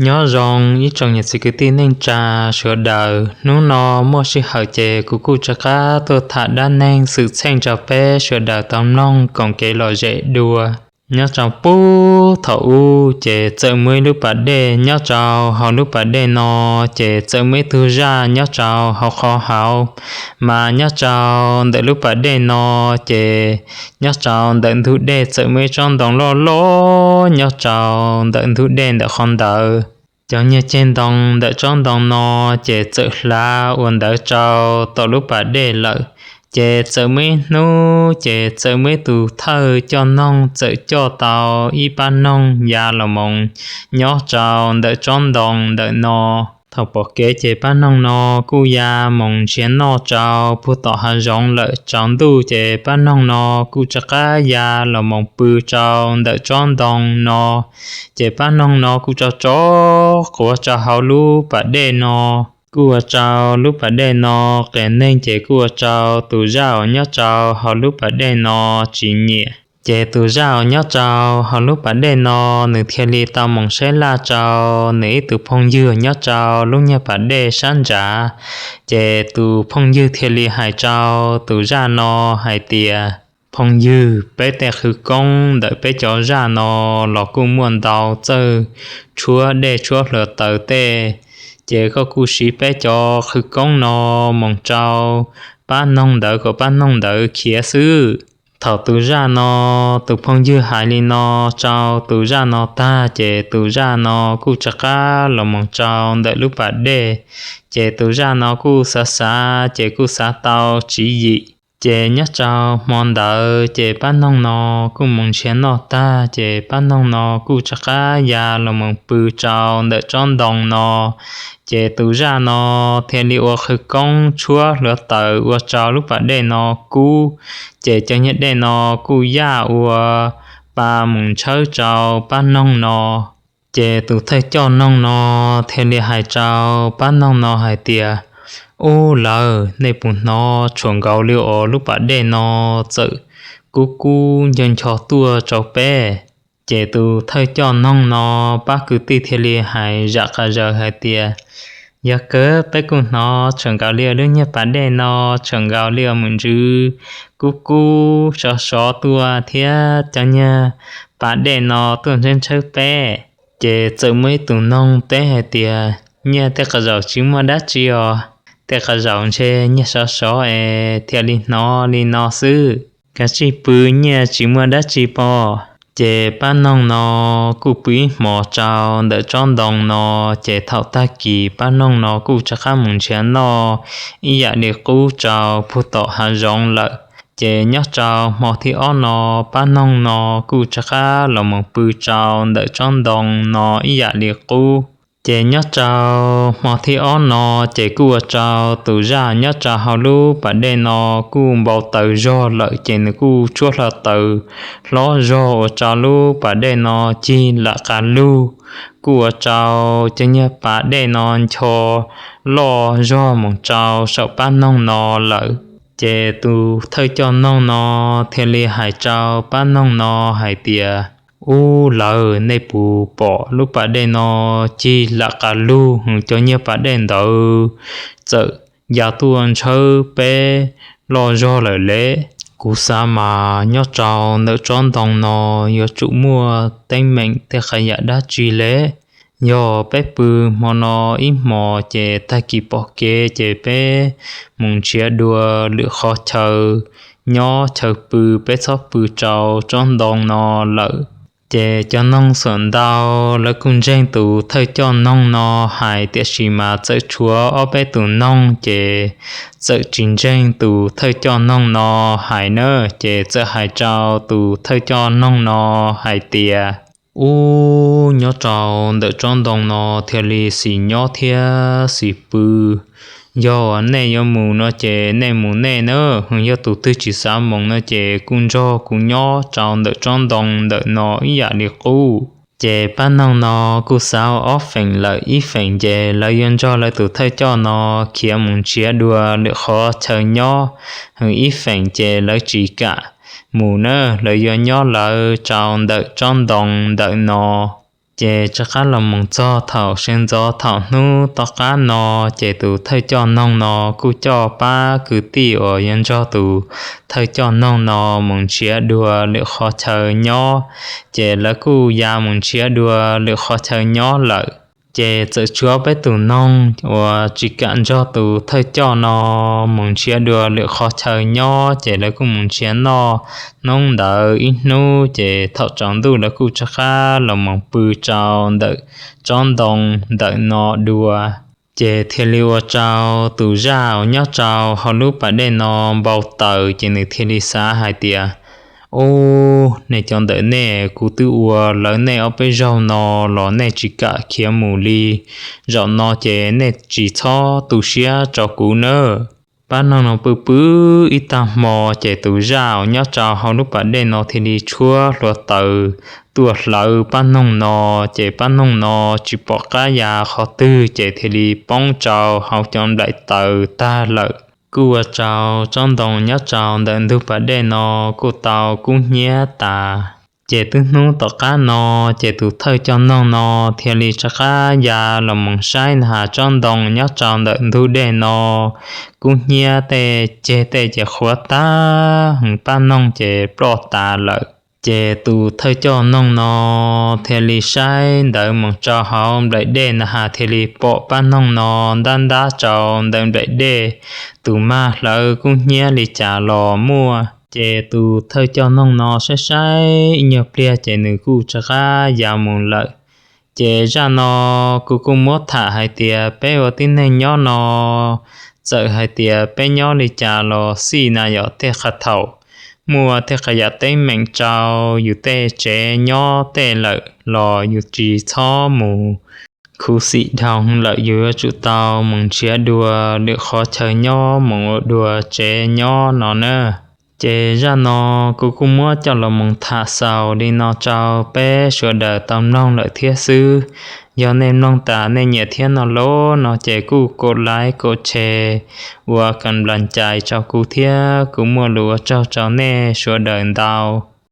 Nyob zoo ib tsoom niam txiv kwv tij neej tsa sawv daws, hnub no muaj sij hawm ces kuv kuj rov qab tuaj tham dab neeg xwm txheej rau peb sawv daws tau mloog koom kev lom zem dua. Nyob rau puag thaum ub ces txawm muaj ib lub pas dej, nyob rau hauv lub pas dej no ces txawm muaj ib tug zaj nyob rau hauv qhov hauv. Mas nyob rau ntawm lub pas dej no ces nyob rau ntawm ntug dej txawm muaj ib tsob ntoo loj loj nyob rau ntawm ntug dej ntawm qhov ntawd. Cov niag ceg ntoo ntawm tsob ntoo no ces txawm hlav ua ntawd rau tom lub pas dej lawm. Ces txawm muaj ib hnub ces txawm muaj ib tus thawj coj noog txawm coj tau ib pab noog ya los mus nyob rau ntawm tsob ntoo ntawm no. Thaum pom kev ces pab noog no kuj ya mus nrhiav noj rau puag tom hav zoov lawm. Tsaus ntuj ces pab noog no kuj rov qab ya los mus pw rau ntawm tsob ntoo no. Ces pab noog no kuj tso tsov quav rau hauv lub pas dej no. Kuj ua rau lub pas dej no qias neeg, ces kuj ua rau tus zaj uas nyob rau hauv lub pas dej no tsis nyiam. Ces tus zaj uas nyob rau hauv lub pas dej no, nws thiaj li tau mus saib laj rau nws ib tug phooj ywg nyob rau lub niag pas dej sab ntsav. Ces tus phooj ywg thiaj li hais rau tus zaj no hais tias, phooj ywg, peb tej qhwv koob ntawm peb cov zaj no los kuj muaj ntau txawj tshuab dej tshuab hlua taws tej, ces koj kuj siv peb cov qhwv koob no mus rau pab noog ntawd kom pab noog ntawd khiav xwb. Thaum tus zaj no, tus phooj ywg hais li no rau tus zaj no tag, ces tus zaj no kuj rov qab los mus rau ntawm lub pas dej. Ces tus zaj no kuj xav xav, ces kuj xav tau tswv yim. Ces nyob rau hmo ntawd ces pab noog no kuj mus nrhiav noj tag, ces pab noog no kuj rov qab ya los mus pw rau ntawm tsob ntoo no. Ces tus zaj no thiaj li ua qhwv koob tshuab hlua taws ua rau lub pas dej no kub. Ces cov niag dej no kuj yaj ua pa mus ntshawb rau pab noog no. Ces tus thawj coj noog no thiaj li hais rau pab noog no hais tias, ub lawm, nej puas hnov tshuam nkaus li uas lub pas dej no txawm kub kub ncho ncho tuaj rau peb? Ces tus thawj coj noog no pab kwv tij thiaj li hais zam qas zaws hais tias, yog kawg, peb kuj hnov tshuam nkaus li uas lub niag pas dej no tshuam nkaus li uas mus ntsws kub kub sov sov tuaj thiab cov niag pas dej no tuaj ntsawb ntsawb peb. Ces txawm muaj ib tug noog teb hais tias, nyiaj tej qas zaum tsis muaj dab tsi os, tej qas zaum ntshe nyiaj sov sov es thiaj li hnov li no xwb. Kav tsij pw, nyiaj tsis muaj dab tsi pob. Ces pab noog no kuj pw ib hmos rau ntawm tsob ntoo no, ces thaum tag kis pab noog no kuj rov qab mus nrhiav noj ib yam li qub rau puag tom hav zoov lawm. Ces nyob rau hmo thib ob no, pab noog no kuj rov qab los mus pw rau ntawm tsob ntoo no ib yam li qub. Ces nyob rau hmo thib ob no, ces kuj ua rau tus zaj nyob rau hauv lub pas dej no kuj npau taws zog lawm, ces nws kuj tshuab hlo taws hlob zog ua rau lub pas dej no cig lam qas lug, kuj ua rau cov niag pas dej no ncho loj zog mus rau saum pab noog no lawm. Ces tus thawj coj noog no thiaj li hais rau pab noog no hais tias, ub lawm, nej puas pom lub pas dej no cig lam qas lug, cov niag pas dej ntawd txawm ya tuaj ntsawb peb loj zog lawm le. Kuv xav mas nyob rau ntawm tsob ntoo no yuav tsum muaj teeb meem tej qhov yam dab tsi le. Yog peb pw hmo no ib hmos ces tag kis pom kev ces peb mus nrhiav dua lwm qhov chaw nyob chaw pw, peb txhob pw rau tsob ntoo no lawm. Ces cov noog xuam ntau lawv kuj ntseeg tus thawj coj noog no hais, tiam sis mas txawm tshuav ob peb tus noog ces txawm tsis ntseeg tus thawj coj noog no hais na. Ces txawm hais rau tus thawj coj noog no hais tias, ub, nyob rau ntawm tsob ntoo no thiaj li xis nyob thiab xis pw. Yog nej yuav mus no ces nej mus nej na, yog tus twg tsis xav mus no ces kuj nrog kuv nyob rau ntawm tsob ntoo ntawm no ib yam li qub. Ces pab noog no kuj xav ob feem lawm, ib feem ces lawv yuav nrog lawv tus thawj coj no khiav mus nrhiav dua lwm qhov chaw nyob, ib feem ces lawv tsis kam mus na, lawv yuav nyob lawv rau ntawm tsob ntoo ntawm no. Ces rov qab los mus txog thaum sawv ntxov thaum hnub tom qab no, ces tus thawj coj noog no kuj coj pab kwv tij uas yuav nrog tus thawj coj noog no mus nrhiav dua lwm qhov chaw nyob. Ces lawv kuj ya mus nrhiav dua lwm qhov chaw nyob lawm. Ces txawm tshuav peb tus noog uas tsis kam nrog tus thawj coj no mus nrhiav dua lwm qhov chaw nyob, ces lawv kuj mus nrhiav noj hnub ntawd ib hnub, ces thaum tsaus ntuj lawv kuj rov qab los mus pw rau ntawm tsob ntoo ntawm no dua. Ces thiaj li ua rau tus zaj uas nyob rau hauv lub pas dej no npau taws, ces nws thiaj li xav hais tias, Ub, nej cov ntawm nej, kuv twb ua lawv nej ob peb zaug no los nej tsis kam khiav mus li. Zaum no ces nej tsis txhob tu siab rau kuv nawb. Pab noog no pw pw ib tag hmo, ces tus zaj uas nyob rau hauv lub pas dej no thiaj li tshuab hluav taws tuaj hlawv pab noog no, ces pab noog no tsis pom qab ya qhov twg, ces thiaj li poob rau hauv cov nplaim taws tag lawm. Kuj ua rau tsob ntoo nyob rau ntawm ntug pas dej no kuj tau kub hnyiab tas. Ces twb hnub tom qab no, ces tus thawj coj noog no thiaj li rov qab ya los mus saib na has tsob ntoo nyob rau ntawm ntug dej no, kub hnyiab tej ceg tej ces qhuav tag, pab noog ces ploj tas lawm. Ces tus thawj coj noog no thiaj li saib ntawd mus rau hauv nplaim dej na has thiaj li pom pab noog no ntab ntab rau ntawm nplaim dej, tus mag hlawv kub hnyiab li cas los muaj. Ces tus thawj coj noog no saib saib ib nyuag pliag ces nws kuj rov qab ya mus lawm. Ces zaj no kuv kuj muab tham hais tias peb ua tib neeg nyob no, txawm hais tias peb nyob li cas los xij na yom, tej qhov thaum muaj tej qhov yam teeb meem rau yus tej tsev nyob tej lawm los yus tsis txhob mus khuv xim dhau lawm, yus yuav tsum tau mus nrhiav dua lwm qhov chaw nyob, mus ua dua tsev nyob no na. Ces zaj no kuv kuj muab coj los mus tham xaus li no rau peb sawv daws tau mloog lawm thiab xwb. Yog nej mloog tas nej nyiam thiab no los no ces kuj kaum like kaum share ua kam nplas cais rau kuv thiab, kuv muaj lus ua tsaug rau nej sawv daws ntau.